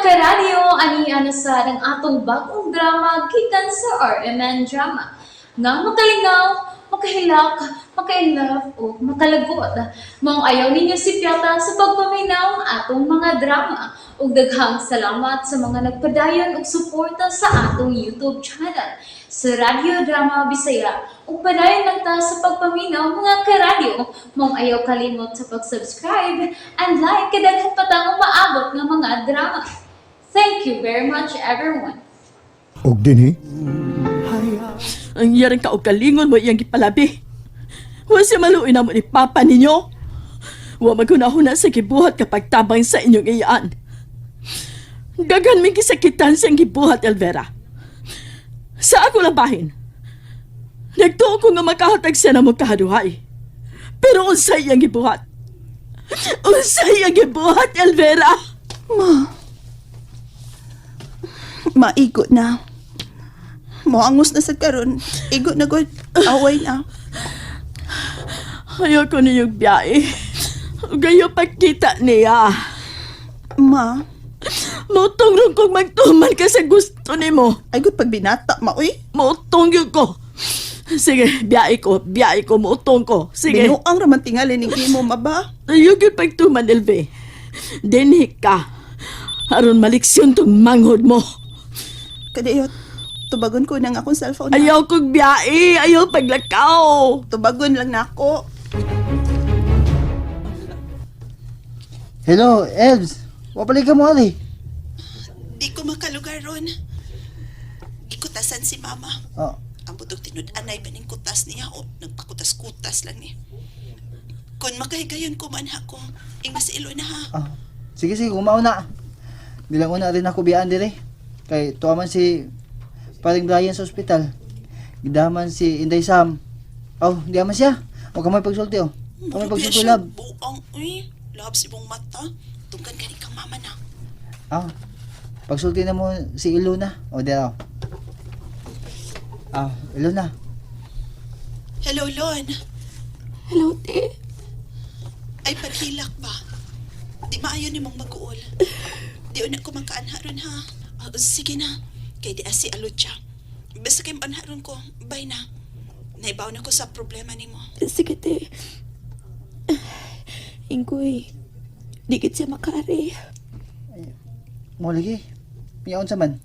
Karadyo, ani ana sa ang atong bagong drama gikan sa RMN Drama. Nga makalingaw, makahilak, maka-inlove o makalagot. Maong ayaw ninyo sipyata sa pagpaminaw ang atong mga drama. Ug daghang salamat sa mga nagpadayon og suporta sa atong YouTube channel sa Radyo Drama Bisaya. Ug padayon lang ta sa pagpaminaw, mga karadyo. Maong ayaw kalimot sa pag-subscribe and like kay daghan pa tang umaabot nga mga drama. Thank you very much, everyone. Og dinhi Ang iyang kaugalingon mo iyang gipalabi. Wa siya maluoy namo ni Papa ninyo. Wa maghuna-huna sa gibuhat kapag tabang sa inyong iyaan. Daghan may gisakitan siyang gibuhat, Elvera. Sa ako lang bahin. Nagtuo ko nga makahatag siya na magkahaduhay. Pero unsay iyang gibuhat? Unsay iyang gibuhat, Elvera? Ma. Maigo na. Moangos na sa karon. Igo na gud. Away na. Ayoko ninyong biyahe. Gayo pagkita niya. Ma, Mutong rin kong magtuman ka sa gusto nimo. ay gud pag binata ma uy. Mutong yun ko. Sige, biyahe ko, mutong ko. Sige. Binuang raman tingali ning imo ma ba? Ayaw yun pagtuman, Elve. Dinhi ka. Aron maliksyon tong manghod mo. Kadiyot. Tubagon ko nang akong cellphone na. Ayaw kong biyahe, ayaw paglakaw. Tubagon lang nako. Hello, Elves. Wapalay ka mo, Ali. Di ko makalugar ron. Gikutasan si mama. Oh, Ang butog tinud-anay ba ning kutas niya o nagpakutas-kutas lang ni. Kung makahigayon ko man ako, ingas ilo na ha. ah. Sige, sige, kumauna. Bilang una rin ako biyaan dire. Kay tuwa man si paring Brian sa ospital. Gidaman si Inday Sam. Oh, di man siya. O kamay pagsulti oh. Kamay pagsulti lab. Buang, uy. Lab si buong mata. Tungkan gani kang mama na. Ah. Pagsulti na mo si Ilona. O di raw. Ah, Ilona. Hello, Lon. Hello, te. Ay, paghilak ba? Di maayo ni mong mag-uol. Di una ko makaanharon ha. Ah, sige na. Kay di asi alutya. Basta kay maanharon ko, bye na. Naibaw na ko sa problema nimo. Sige, te. Ingkoy, di gid siya makaari. Mo lagi. Piyaon sa man.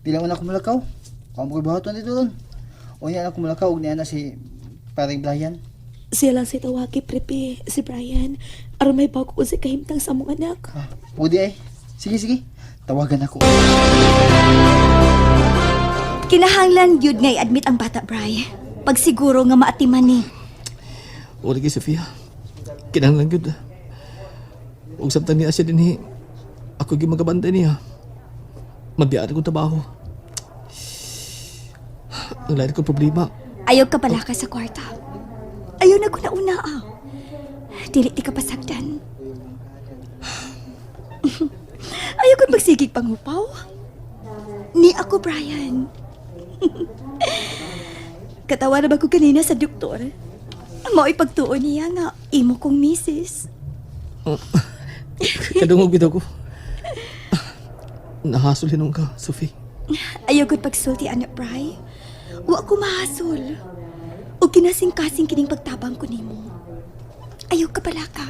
Bilang una kumulakaw. Kung mo buhaton dito ron. O niya na kumulakaw og niya na si paring Brian. Siya lang si tawagi, prepe, si Brian. Aron may bago ko si kahimtang sa among anak. Ah, pwede ay. Sige, sige. Tawagan ako. Kinahanglan gyud nga i-admit ang bata, Bray. Pagsiguro nga maatiman ni. O lagi, Sofia. Kinahanglan gyud. Ug samtang niya siya dinhi, ako gyud magabantay niya. Mabiyaan akong trabaho. Ang lain kong problema. Ayaw ka pala ka sa kwarta. Ayaw na ko na una ah. Dili ti ka pasagdan. Ayaw ko magsigig pangupaw. Ni ako, Brian. Katawa na ba ko kanina sa doktor? Mao'y pagtuo niya nga, imo kong misis. Kadungog bitaw ko. Nahasol hinong ka, Sophie. Ayaw ko'y pagsulti, anak Bray. Wa ko mahasol. O kinasing-kasing kining pagtabang ko nimo. Ayaw ka pala ka.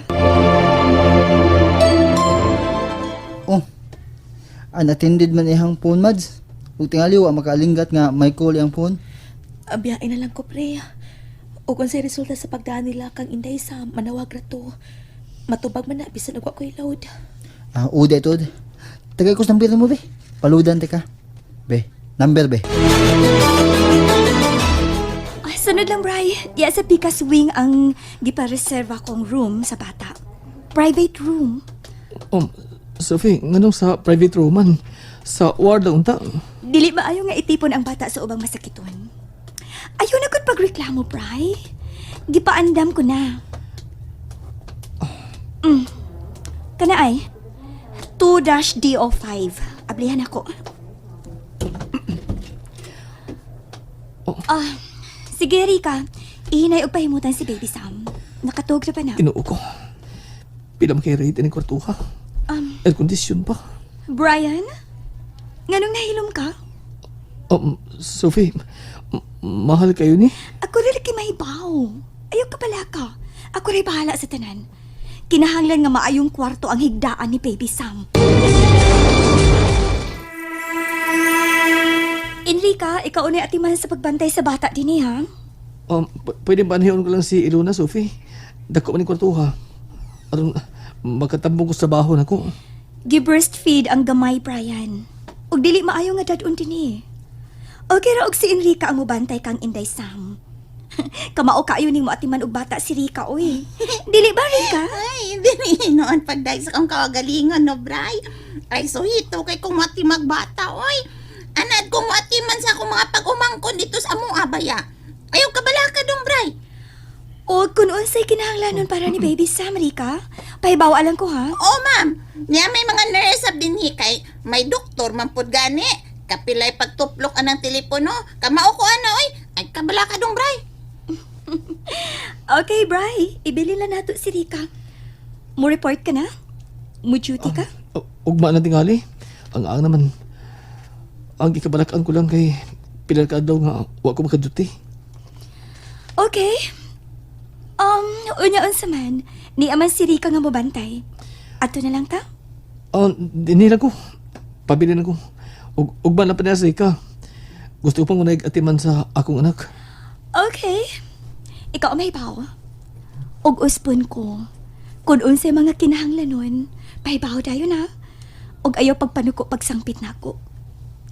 Oh. Unattended man ihang phone mads. Ug tingali wa makaalinggat nga may call iyang phone. Biyahe na lang ko, pre. O kung sa resulta sa pagdaan nila kang Inday sa manawag ra to. Matubag man na, bisan og wa ko'y load. Ah, ude tod. Tagay ko sa number mo be. Paludan te ka. Be, number be. Ah, sunod lang, Bray. Diya sa Pikas Wing ang gipareserva kong room sa bata. Private room. Sophie, nganong sa private room man? Sa ward lang unta. Dili maayo nga itipon ang bata sa ubang masakiton. Ayaw na gud pagreklamo, Bray. Gipaandam ko na. Kana ay 2-DO5. Ablihan ako. Ah, sige Rika. Ihinay og pahimutan si Baby Sam. Nakatug na pa na. Tinuo ko. Pila man kay rate ng kwartuha. Air condition pa. Brian? Nganong nahilom ka? Sophie, mahal kayo ni? Ako rin kay mahibaw. Ayaw ka pala ka. Ako rin bahala sa tanan. Kinahanglan nga maayong kwarto ang higdaan ni Baby Sam. Enrica, ikaw unay atiman sa pagbantay sa bata din ha? Pwede ba aniyon ko lang si Ilona, Sophie? Dako man ni kwartuha. Aron makatambong ko sa trabaho nako. Gi-breastfeed ang gamay, Brian. Ug dili maayo nga dadun dinhi. Okay ra og si Enrica ang mobantay kang Inday Sam. Kamao kaayo nimo atiman og bata si Rica oy. Dili ba, Rica? Ay, dili noon pagday sa kong kawagalingon, no, Bray? Ay, suhito kay kung matimag bata, oy. Anad kung matiman sa akong mga pag-umangkon dito sa among abaya. Ayaw kabala ka dong, Bray. O kun unsay kinahanglanon para ni Baby Sam, Rica? Pahibaw alang ko ha. Oo, ma'am. Niya may mga nurse sa dinhi kay may doktor man pud gani. Kapilay pagtuplok anang telepono. Kamao ko ano, oy. Ay, kabala ka dong, Bray. Okay, Bray. Ibili lang nato si Rica. Mo report ka na? Mo duty ka? Ugma na tingali. Ang ang naman. Ang gikabalakan ko lang kay pila ka adlaw nga wa ko makaduty. Okay. Unya unsa man, ni aman si Rica nga mobantay. Ato na lang ta? Dinhi lang ko. Pabili na ko. Ugma na pa niya sa ika. Gusto ko pang unay atiman sa akong anak. Okay. Ikaw ang mahibaw. Og uspon ko. Kung unsay mga kinahanglanon, pahibaw dayon ha. Og ayaw pagpanuko pagsangpit nako.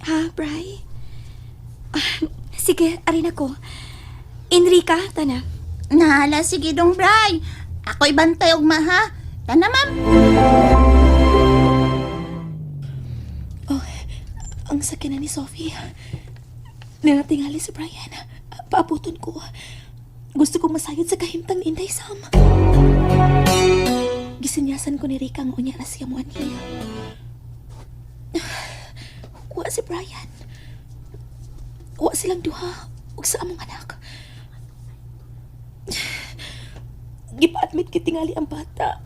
Ha, Bray? Ah, sige, arin ako. Enrica, tana. Nahala, sige dong, Bray. Ako'y bantay og maha. Tana, ma'am. Oh, ang sakyan na ni Sophie. Nanatingali si Brian. Paabuton ko. Gusto kong masayod sa kahimtang ni Inday Sam. Gisinyasan ko ni Rika ang unya na siya mo anhi. Wa si Brian. Wa silang duha ug sa among anak. Gipa-admit kitingali ang bata.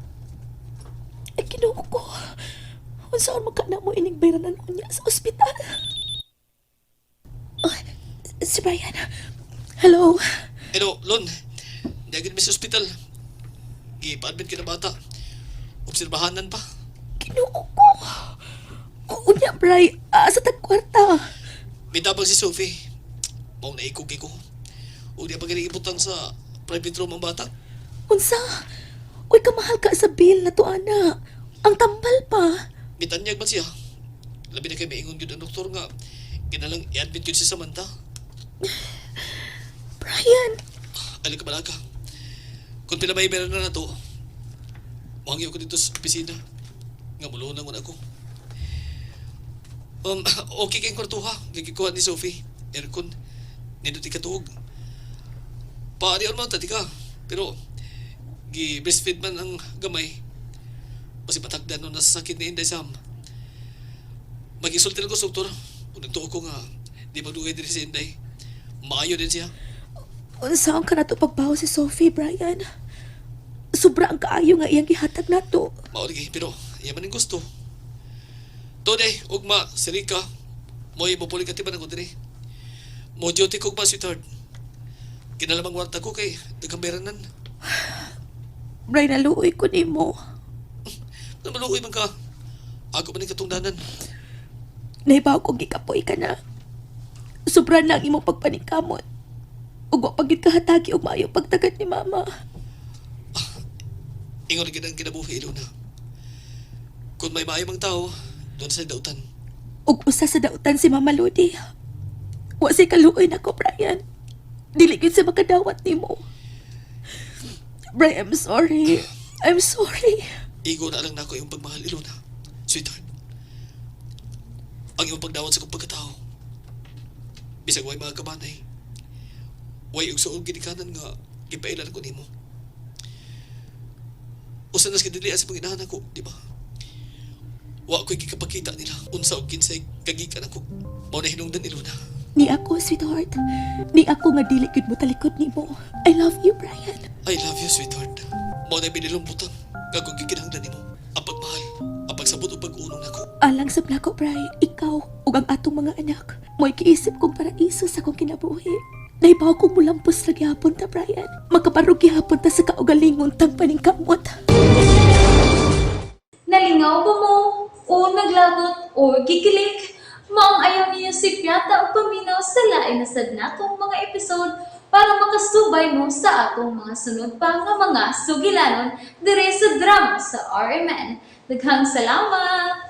Ay, Ginoo ko. Unsaon magkana mo ining bayranan unya sa ospital? Oh, si Brian. Hello. Hello, Lon. Di agad mi sa ospital. Gipa-admit ka na bata. Obserbahanan pa. Ginoo ko. Unya, Bray. Asa tag kwarta? Mitabang si Sophie. Mao na ikog ko. Ug di pa gani ibutang sa private room ang bata. Unsa? Uy, kamahal ka sa bill na to, ana. Ang tambal pa. Mitanyag man siya. Labi na kay maingon gyud ang doktor nga kinalang i-admit gyud si Samantha. Brian, Ali ka balaga. Kung pila may meron na to, muhangyo ko dito sa opisina. Nga mulunang ko na ako. Okay kayong kwartuha. Gigikuha ni Sophie. Aircon. Nindot ikatuog. Paari man tadi ka. Pero, gi-breastfeed man ang gamay. Kasi patagdan no nasa sakit ni Inday Sam. Magisulti lang ko sa doktor. Unang tuo ko nga, di magdugay din si Inday. Maayo din siya. unsaon ka na to pagbaho si Sophie, Brian? Sobra ang kaayo nga iyang gihatag nato. Mao lagi, pero iya man ang gusto. Tone, ugma, si Rika, mo'y mupulig atiman ako diri. Mo duty ko ugma, sweetheart. Kinalamang warta ko kay daghang beranan. Brian, naluoy ko nimo. Namaluoy man ka. Ako man ang katungdanan. Nahibaw kong gikapoy ka na. Sobra na ang imong pagpaningkamot. Ug wa pagid kahatagi og maayo pagtagad ni mama. Ingon gid ang kinabuhi, Ilona. Kung may maayo mang tao, doon sa dautan. Ug usa sa dautan si Mama Lodi. Wa say kaluoy nako, Brian. Dili gyud sa makadawat nimo. Brian, I'm sorry. I'm sorry. Igo na lang nako iyong pagmahal, Ilona. Sweetheart. Ang iyong pagdawat sa kong pagkatao. Bisag way mga kabanay. Way og suog ginikanan nga gipailan ko nimo. Usa nas kadilian sa panginahan ako, di ba? Wa ko'y gikapakita nila unsa og kinsay kagikan ako. Mao na hinungdan, Ilona. Ni ako, sweetheart. Ni ako nga dili gyud mo talikod nimo. I love you, Brian. I love you, sweetheart. Mao na binilong butang nga kung gikinahanglan nimo ang pagmahal, ang. Pagsabot og pag-unong nako. Alang sa nako, Brian, ikaw ug ang atong mga anak. Mo'y giisip kong paraiso sa akong kinabuhi. Naibaw kong mulampos ra gihapon ta, Brian. Makabarog gihapon ta sa kaugalingon tang paningkamot. Nalingaw ba mo? O naglagot o gikilig? Maong ayaw niyo si Piata o paminaw sa lain na sad natong mga episode para makasubay mo sa atong mga sunod pa nga mga sugilanon dire sa drama sa RMN. Daghang salamat!